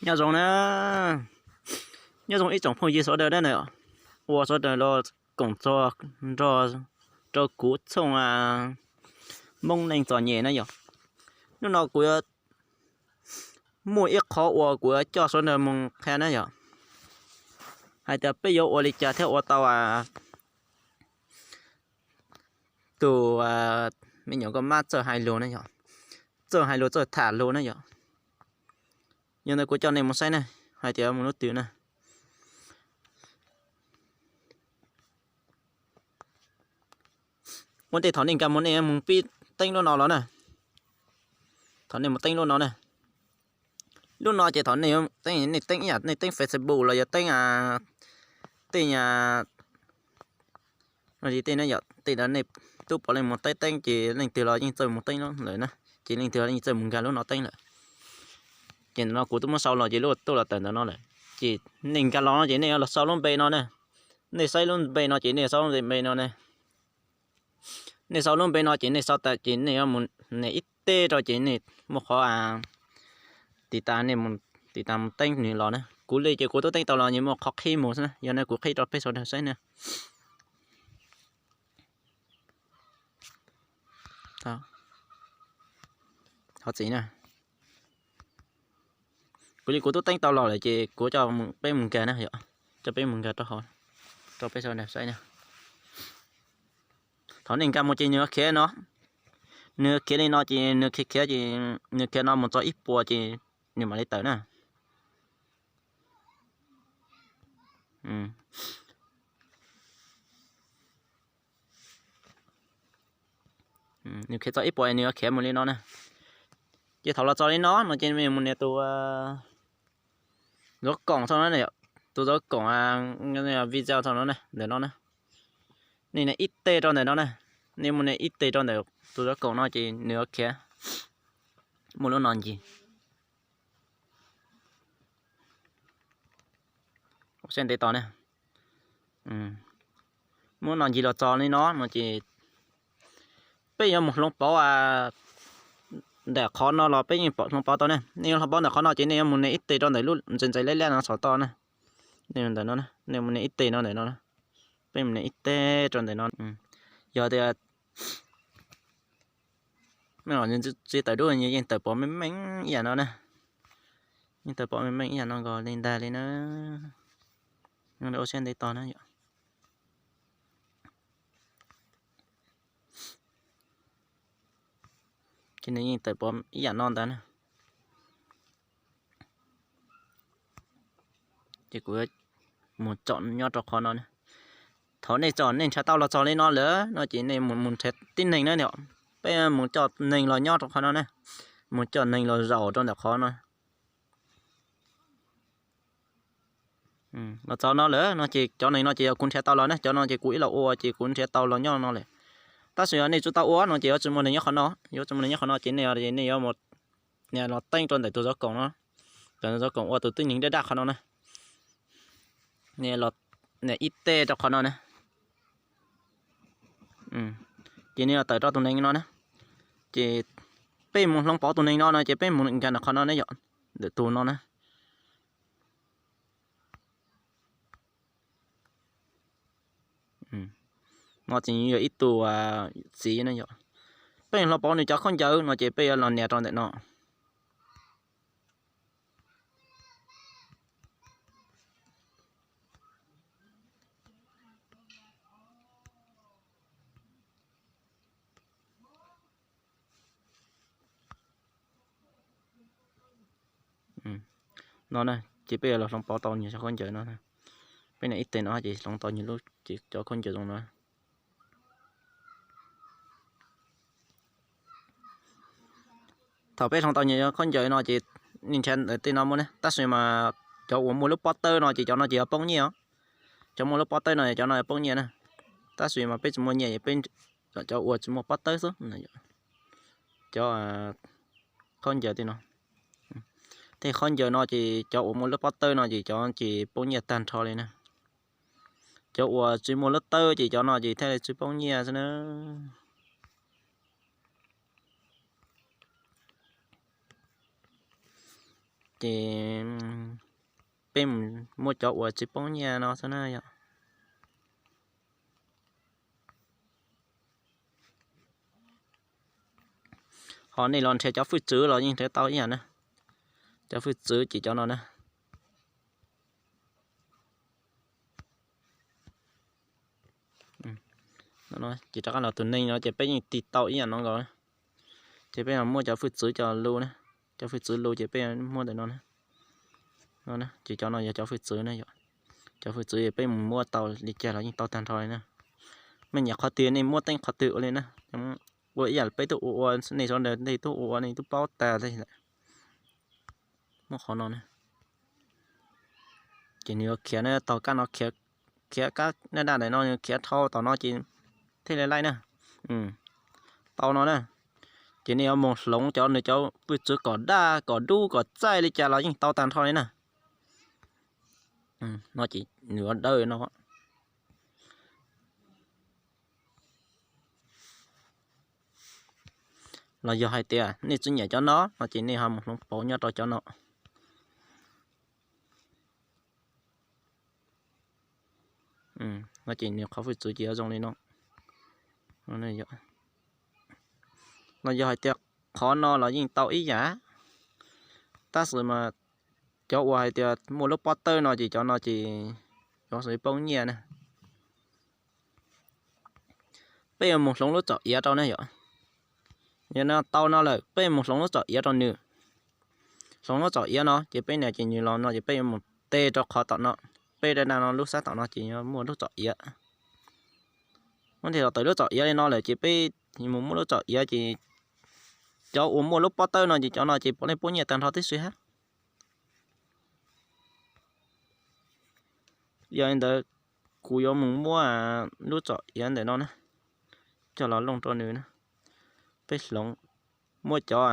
Nyob zoo na, nyob zoo ib tsoom phooj ywg sawv daws na, ua sawv daws los koom txog nrog rau kuv txhooj Hmoob Neej Txom Nyem na yom. Hnub no kuv yuav muaj ib qhov uas kuv yuav coj sawv daws mus qhia na yom, hais tias peb yuav ua li cas thiaj ua tau tus me nyuam nkauj mab txawj hais lus na yom, txawj hais lus txawj tham lus na yom. Yog ntawd kuv coj nej mus saib na, hais tias mus lub twg na. Ua ntej thaum nej nkag mus nej mus pib teeb lub no los na. Thaum nej mus teeb lub no na, lub no ces thaum nej teeb, nej teeb ib yam nej teeb Facebook los yog teeb tej nyuag tej na yom, tej ntawd nej twb pom leej mus teeb teeb ces leej twg los yeej txawj mus teeb lawm na, ces leej twg los yeej txawj mus nkag lub no teeb lawm. Ces ntawm no kuv twb muab sau los ces lub tuaj los tawm ntawm no lawm. Ces nej nkag los no ces nej yuav los sau lub npe no na. Nej saib lub npe no ces nej sau lub npe no na. Nej sau lub npe no ces nej sau tas ces nej yuav mus nias ib teg rau ces nej muaj qhov tiv tas, nej mus tiv tas mus teeb nws los na. Kuv li ces kuv twb teeb tau los, nws muaj qhov qhib mus xwb na, yog nej kuv qhib rau peb sawv daws saib na. Qhov txiv na, kuv li kuv twb teeb tau los lawm ces kuv coj peb mus nkag na yom, coj peb mus nkag rau hauv rau peb sawv daws saib na. Thaum nej nkag mus ces nws yuav khiav no, nws khiav li no ces nws khiav khiav ces nws khiav no mus txog ib puas ces nws mam li tawm na. Nws khiav txog ib puas nws yuav khiav mus li no na. Ces thaum los txog li no no ces mus nias tus zov koom txog no, tus zov koom video txog no na, ntawm no na. Nej nias ib teg rau ntawm no na, nej mus nias ib teg rau ntawm tus zov koom no ces nws yuav khiav mus lub no ncig. Ua siab ntev tos na. Muab no ncig los txog li no no ces peb yuav mus hloov pauv ntawm qhov no los peb yeej pom hloov pauv tau ne. Nej yuav hloov pauv ntawm qhov no ces nej yuav mus nias ib teg rau ntawm lub ntxais ntxais leb leb no saum toj na. Nej mus nias ib teg no ntawm no, peb mus nias ib teg rau ntawm no. Yog tias txiv tawm dub yeej tawm pom meej meej ib yam no na. Yeej tawm pom meej meej ib yam no nkaus li ntag li na. Ua siab ntev tos na yom. Ces nws yeej tawm pom ib yam no ntag na. Ces kuv mus tsom nyob rau qhov no na. Thaum nej tsom nej nrhiav tau los txog li no lawm no ces nej mus nrhiav tib neeg na. Peb mus coj neeg los nyob rau qhov no na. Mus coj neeg los zaum rau ntawm qhov no. Los txog no lawm no ces cov neeg no ces yog kuv nrhiav tau los na, cov no ces kuv ib los ua ces kuv nrhiav tau los nyob no lawm. Tab sis yog nej tsis tau ua no ces yuav tsis muaj neeg nyob qhov no, yuav tsis muaj neeg nyob qhov no ces nej, nej yuav mus los teeb rau ntawm tus zov koom no, tus zov koom ua tus tib neeg daj daj qhov no na. Nej los ib teg rau qhov no na. Ces nej los tawm rau tus neeg no na. Ces peb mus hloov pauv tus neeg no no ces peb mus nkag ntawm qhov no ne yom, ntawm tus no na. No ces yog ib tug txiv ne yom. Peb hloov pauv nws cov khaub ncaws no ces peb yuav los nias rau ntawm no. No na, ces peb yuav los hloov pauv tau nws cov khaub ncaws no. Peb nias ib teg no ces hloov tau nws lub, ces cov khaub ncaws zoo no. Thaum peb hloov tau nws cov khaub ncaws no ces nej nrhiav ntawm tej no muaj ne, tab sis mas cov uas muaj lub pob tawb no ces cov no ces yuav poob nyiaj os. Cov muaj lub pob tawb no cov no yuav poob nyiaj na. Tab sis mas peb tsis muaj nyiaj, peb cov uas tsis muaj pob tawb xwb. Cov khaub ncaws tej no, tej khaub ncaws no ces cov uas muaj lub pob tawb no ces cov ces poob nyiaj tag nrho li na. Cov uas tsis muaj lub tawb ces cov no ces thiaj li tsis poob nyiaj xwb na. Ces peb mus muaj cov uas tsis poob nyiaj no xwb na yom. Ho nej los nrhiav cov fwj txwv los yeej nrhiav tau ib yam na. Cov fwj txwv ces cov no na. Ces rov qab los tus neeg no ces peb yeej tig tau ib yam no nkaus. Ces peb muaj cov fwj txwv cov lus na. Cov fwj txwv lus ces peb muaj ntawm no na. Ces cov no yog cov fwj txwv na yom. Cov fwj txwv peb mus muab tau li cas los yeej tau tag nrho li na. Mej nyiam qhov twg nej muab teeb qhov twg ua li na. Ua ib yam peb tub ua ua, nej sawv daws nej tub ua ua nej tub paub tag li lawm. Muab qhov no na. Ces nws yuav khiav na, taug kab no khiav, khiav kab daj daj ntawm no nws khiav dhau tom no ces thiaj li laij na. Tau no na. Ces nej yuav mus hloov cov nws cov fwj txwv kom daj kom dub kom txaij li cas los yeej tau tag nrho li na. No ces nws yuav dawb no. Los yog hais tias nej tsis nyiam cov no no ces nej ho mus hloov pauv nyob rau cov no. No ces nws qhov fwj txwv ces yuav zoo li no. Los yog hais tias qhov no los yeej tau ib yam, tab sis mas cov uas hais tias muaj lub pob tawb no ces cov no ces yuav xav poob nyiaj na. Peb yuav mus hloov lub txom iav rau ne yom. Yog no tau no lawm peb mus hloov lub txom iav rau nws. Hloov lub txom iav no ces peb niam ces nws los no ces peb yuav mus teg rau qhov tom no. Peb daj daj no lub sab tom no ces yuav muaj lub txom iav. Muab ntes los tawm lub txom iav li no lawm ces peb mus muab lub txom iav ces cov uas muaj lub pob tawb no ces cov no ces puav leej poob nyiaj tag nrho tib si hab. Yog li ntawd kuv yuav mus muab lub txom iav ntawm no na, coj los looj rau nws na. Peb hloov muab cov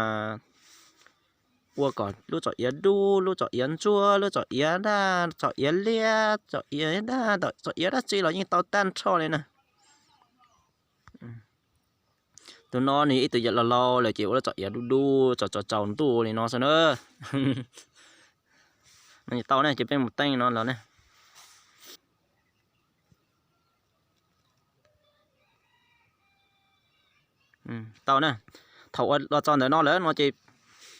ua kom lub txom iav dub, lub txom iav ntsuab, lub txom iav daj, txom iav liab, txom iav daj, txom iav dab tsi los yeej tau tag nrho li na. Tus no nws ib tug yam laus laus lawm ces ua lub txom iav dub dub tsaus tsaus ntuj li no xwb na. No tau ne ces peb mus teeb no los ne. Tau na. Thaum ua los txog ntawm no lawm no ces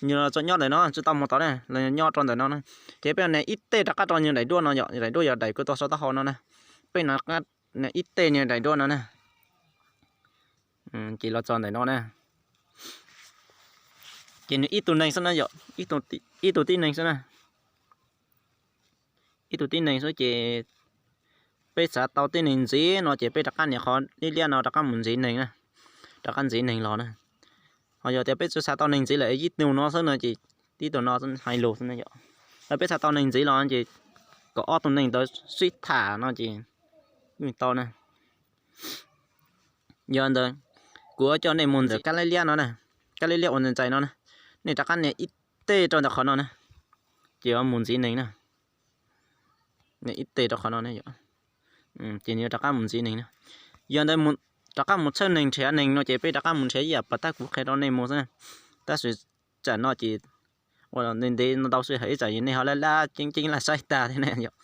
nws los txog nyob ntawm no tsis tau mus tod ne, los nyob rau ntawm no na. Ces peb nias ib teg rov qab rau nws daim duab no yom, daim duab yog daim kuv tuaj saum taub hau no na. Peb nias ib teg nws daim duab no na. Ces los txog ntawm no na. Ces nws ib tug neeg xwb na yom, ib tug tib neeg xwb na. Ib tug tib neeg xwb ces peb xav tau tib neeg ntxiv no ces peb rov qab nias qhov liab liab no rov qab mus ntxiv neeg na, rov qab ntxiv neeg los na. Ho yog tias peb tsis xav tau neeg ntxiv lawm ib tug no xwb no ces tib tug no hais lus xwb na yom. Yog peb xav tau neeg ntxiv los ces kom ob tug neeg ntawd sib tham no ces yeej tau na. Yog ntawd kuv yuav coj nej mus ntawm kab liab liab no na, kab liab liab uas ntxais ntxais no na, nej rov qab nias ib teg rau ntawm qhov no na, ces yuav mus ntxiv neeg na. Nias ib teg rau qhov no na, ces nws yuav rov qab mus ntxiv neeg na. Yog ntawd rov qab mus txhawb neeg nrhiav neeg no ces peb rov qab mus nrhiav ib yam pas tab kuv qhia rau nej mus xwb na. Tab sis tsam no ces ua ntev ntev ntau xwb hais ib tsam nej ho laj laj ceeb ceeb laj saib tag thiab ne yom.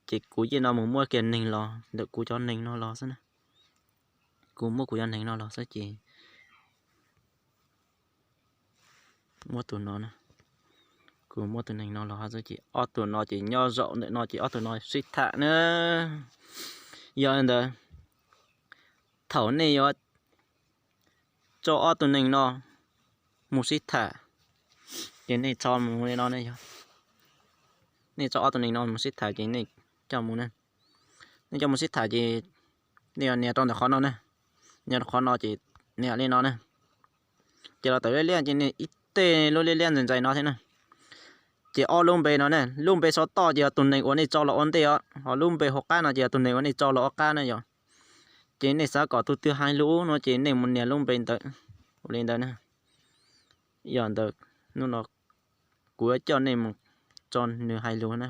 Ces kuv yeej no mus muab kiag neeg los ntawm kuv cov neeg no los xwb na. Kuv muab kuv cov neeg no los xwb ces muab tus no, kuv muab tus neeg no los xwb ces ob tug no ces nyob zaum ntawm no ces ob tug no sib tham na. Yog li ntawd thaum nej yuav tso ob tug neeg no mus sib tham, ces nej tso mus li no ne yog. Nej tso ob tug neeg no mus sib tham ces nej coj mus, nej coj mus sib tham ces nej yuav nias rau ntawm qhov no na. Nias rau qhov no ces nias li no na. Ces los tawm liab liab ces nej ib teg lub liab liab ntxais ntxais no thiab na. Ces ob lub npe no ne, lub npe saum toj ces yog tus neeg uas nej tso los ua ntej os, ho lub npe hauv qab no ces yog tus neeg uas nej tso los ua qab na yom. Ces nej xav kom tus twg hais lus no ces nej mus nias lub npe ntawd, ua li ntawd na. Yog ntawd hnub no kuv yuav coj nej mus tso nws hais lus na.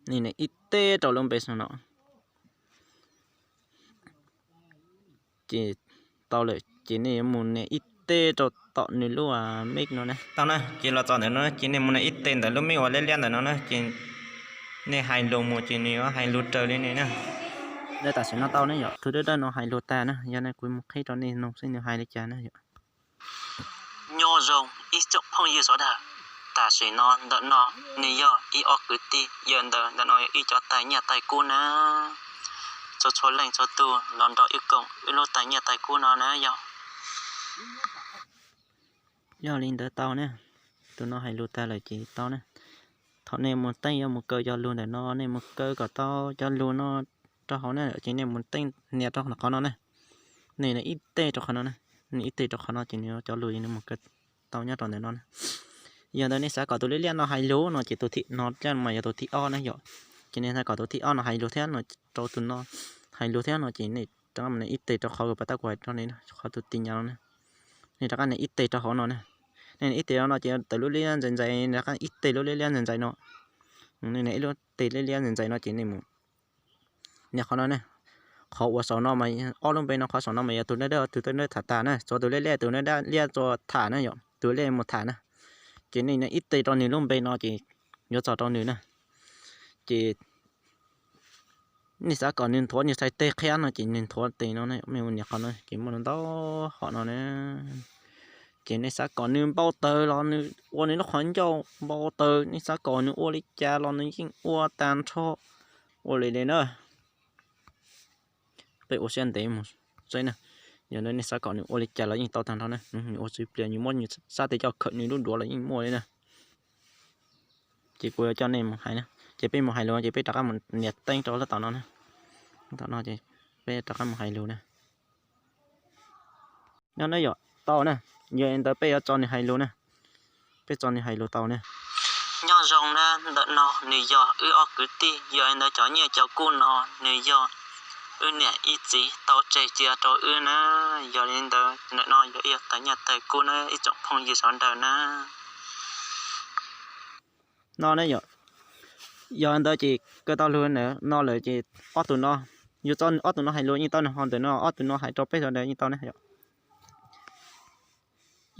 Nej nias ib teg rau lub npe saum no. Ces tau lawm ces nej yuav mus nias ib teg rau tom nws lub mic no na. Tau na, ces los txog ntawm no ces nej mus nias ib teg ntawm lub mic uas liab liab ntawm no na, ces nej hais lus mus ces nws yuav hais lus raws li nej na. Tam sim no tau ne yom, tus dawb dawb no hais lus tag na, yog nej kuv mus qhib rau nej mloog seb nws hais li cas na yom. Nyob zoo ib tsoom phooj ywg sawv daws, tam sim no ntawm no nws yog ib ob kwv tij, yog ntawd ntawm no yog ib cov tais nyiaj tais kub na. Txhua txhua leej txhua tus los nrog wb koom wb lub tais nyiaj tais kub no na yog. Yog li ntawd tau ne, tus no hais lus tag lawm ces tau ne. Thaum nej mus teeb yuav mus kaw cov lus ntawm no, nej mus kaw kom tau cov lus no rau hauv na, ces nej mus teeb nias rau qhov no na. Nej nias ib teg rau qhov no na, nias ib teg rau qhov no ces nws cov lus nws mus kaw tau nyob rau ntawm no na. Yog ntawd nej xav kom tus liab liab no hais lus no ces tus thib no mas yog tus thib ob na yom. Ces nej xav kom tus thib ob no hais lus thiab no, rau tus no hais lus thiab no ces nej rov qab mus nias ib teg rau qhov pas tab kuv hais rau nej, qhov tus tis nyas no na. Nej rov qab nias ib teg rau hauv no na. Nej nias ib teg rau no ces tawm lub liab ntxais ntxais, rov qab ib teg lub liab liab ntxais ntxais no. Nej nias ib lub teg liab liab ntxais ntxais no ces nej mus nias qhov no ne. Qhov uas saum no mas ob lub npe no, qhov saum no mas yog tus dawb dawb, tus dawb dawb tham tas na, txog tus liab liab, tus liab liab tso tham na yom, tus liab mus tham na. Ces nej nias ib teg rau nws lub npe no ces yuav txog rau nws na. Ces nej xav kom nws nthuav nws txhais teg qhia no ces nws nthuav tes no, nej mus nias qhov no ces muaj ntau hom no na. Ces nej xav kom nws npau taws los nws ua nws lub qhov ncauj npau taws, nej xav kom nws ua li cas los nws yeej ua tag nrho, ua li li na. Peb ua siab ntev mus saib na, yog nej xav kom nws ua li cas los yeej tau tag nrho na. Nws ua txwv plias, nws muab nws sab tes coj khawm nws lub duav los yeej muaj li na. Ces kuv yuav coj nej mus hais na, ces peb mus hais lus ces peb rov qab mus nias teeb rau lub tom no na. Tom no ces peb rov qab mus hais lus na. Nyob na yom, tau na, yog li ntawd peb yuav tso nws hais lus na. Peb tso nws hais lus tau na. Nyob zoo na, ntawm no nws yog wb ob kwv tij, yog li ntawd cov nyiaj cov kub no nws yog wb niam ib txiv tau tseg cia rau wb na. Yog li ntawd ntawm no yog ib yam tais nyiaj tais kub na ib tsoom phooj ywg sawv daws na. No ne yom, yog li ntawd ces kaw tau lus no lawm ces ob tug no, yus tso ob tug no hais lus yeej tau na, ho ntawm no ob tug no hais rau peb sawv daws yeej tau na yom.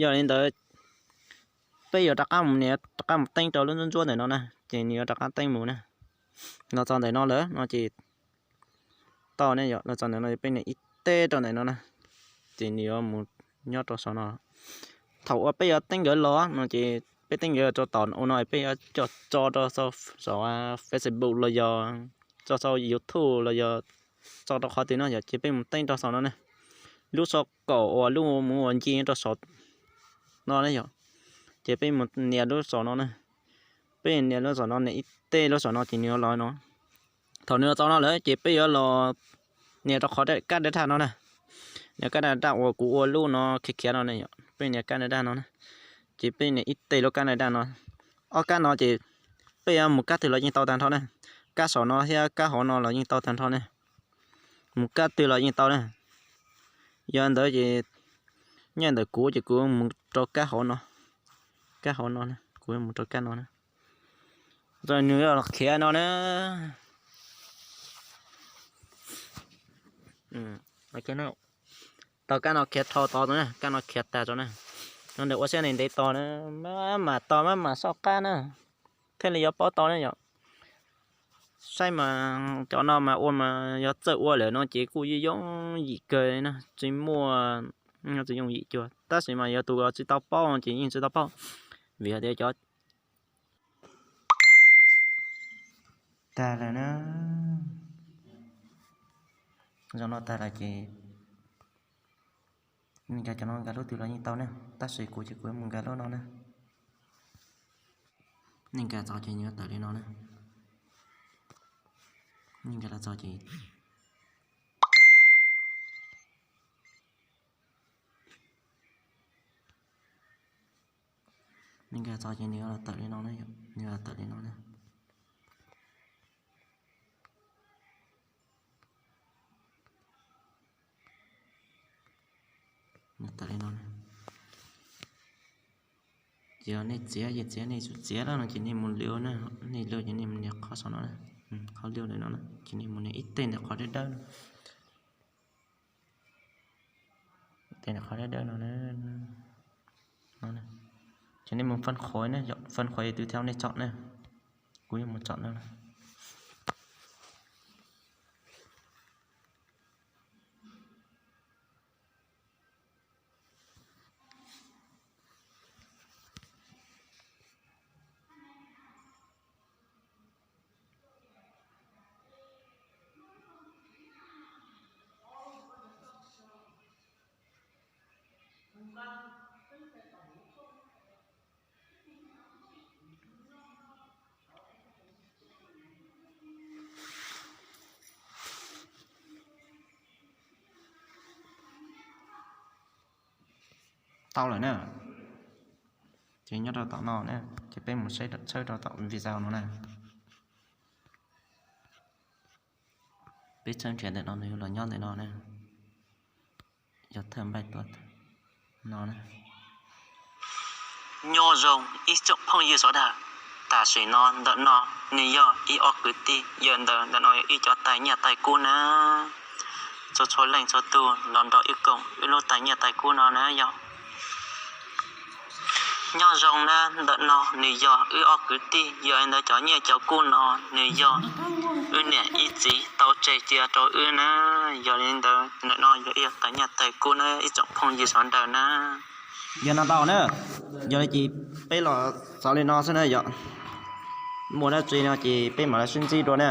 Yog li ntawd peb yuav rov qab mus nias, rov qab mus teeb rau lub ntsuab ntsuab ntawm no na, ces nws yuav rov qab teeb mus na. Los txog ntawm no lawm no ces tau ne yom, los txog ntawm no peb nias ib teg rau ntawm no na, ces nws yuav mus nyob rau saum no. Thaum uas peb yuav teeb nkawd los no ces peb teeb nkawd rau tom ua no peb yuav coj tso rau saum Facebook los yog tso saum YouTube los yog tso rau qhov twg no yom, ces peb mus teeb rau saum no na. Lub xov kaum uas lub mus ua nce rau saum no na yom, ces peb mus nias lub saum no na. Peb nias lub saum no, nias ib teg lub saum no ces nws yuav los no. Thaum nws los txog no lawm ces peb yuav los nias rau qhov kab daj daj no na. Nias kab daj daj uas kuv ua lub no khiav khiav no ne yom, peb nias kab daj daj no na. Ces peb nias ib teg lub kab daj daj no. Ob kab no ces peb yuav mus kab twg los yeej tau tag nrho na. Kab saum no thiab kab hauv no los yeej tau tag nrho na. Mus kab twg los yeej tau na. Yog ntawd ces nyob ntawm kuv ces kuv mus rau kab hauv no. Kab hauv no, kuv mus rau kab no na. Nws los khiav no na. Tau kab no khiav rho tod na, kab no khiav tag tso na. No ntawm ua siab ntev ntev tos na, maj mam tos maj mam soj qab na, thiaj li yuav paub tau ne yom. Saib mas cov no mas ua mas yog txawj ua lawm no ces kuj yooj yooj yim kawg na, tsis muaj, tsis yooj yim cuag, tab sis mas yog tus tsis tau paub ces yeej tsis tau paub, vim hais tias cov tag lawm na. Zoo no tag lawm ces nej nkag cov no nkag lub twg los yeej tau na, tab sis kuv ces kuv mus nkag lub no na. Nej nkag txog ces nws yuav tawm li no na. Nej nkag los txog ces nej nkag txog ces nws yuav los tawm li no na, nws yuav los tawm li no na. Tawm li no na. Ces yog nej txiav, yog txiav nej txhob txiav lawm no ces nej mus liu na, nej liu ces nej mus nias qhov saum no na, qhov liu ntawm no na, ces nej mus nias ib teg ntawm qhov dawb dawb no. Tes qhov dawb dawb no, ces nej mus fab qhuav na, fab qhuav tus thiab nej tsom na. Kuv yuav mus tsom na. Tau lawm na. Ces nyob rau tom no na, ces peb mus tshawb rau tom video no na. Peb tshawb nrhiav ntawm no nws yuav los nyob ntawm no na. Yog thawj npaij tuaj no na. Nyob zoo ib tsoom phooj ywg sawv daws, tam sim no ntawm no nws yog ib ob kwv tij yawm ntawd, ntawm no yog ib cov tais nyiaj tais kub na. Txhua txhua leej txhua tus los nrog wb koom wb lub tais nyiaj tais kub no na yog. Nyob zoo na, ntawm no nws yog wb ob kwv tij, yog li ntawd cov nyiaj cov kub no nws yog wb niam ib txiv tau tseg cia rau wb na. Yog li ntawd ntawm no yog ib tais nyiaj tais kub na ib tsoom phooj ywg sawv daws na. Yog no tau na, yog li ces peb los xaus li no xwb na yom. Muaj dab tsi no ces peb mam li sib ntsib dua na.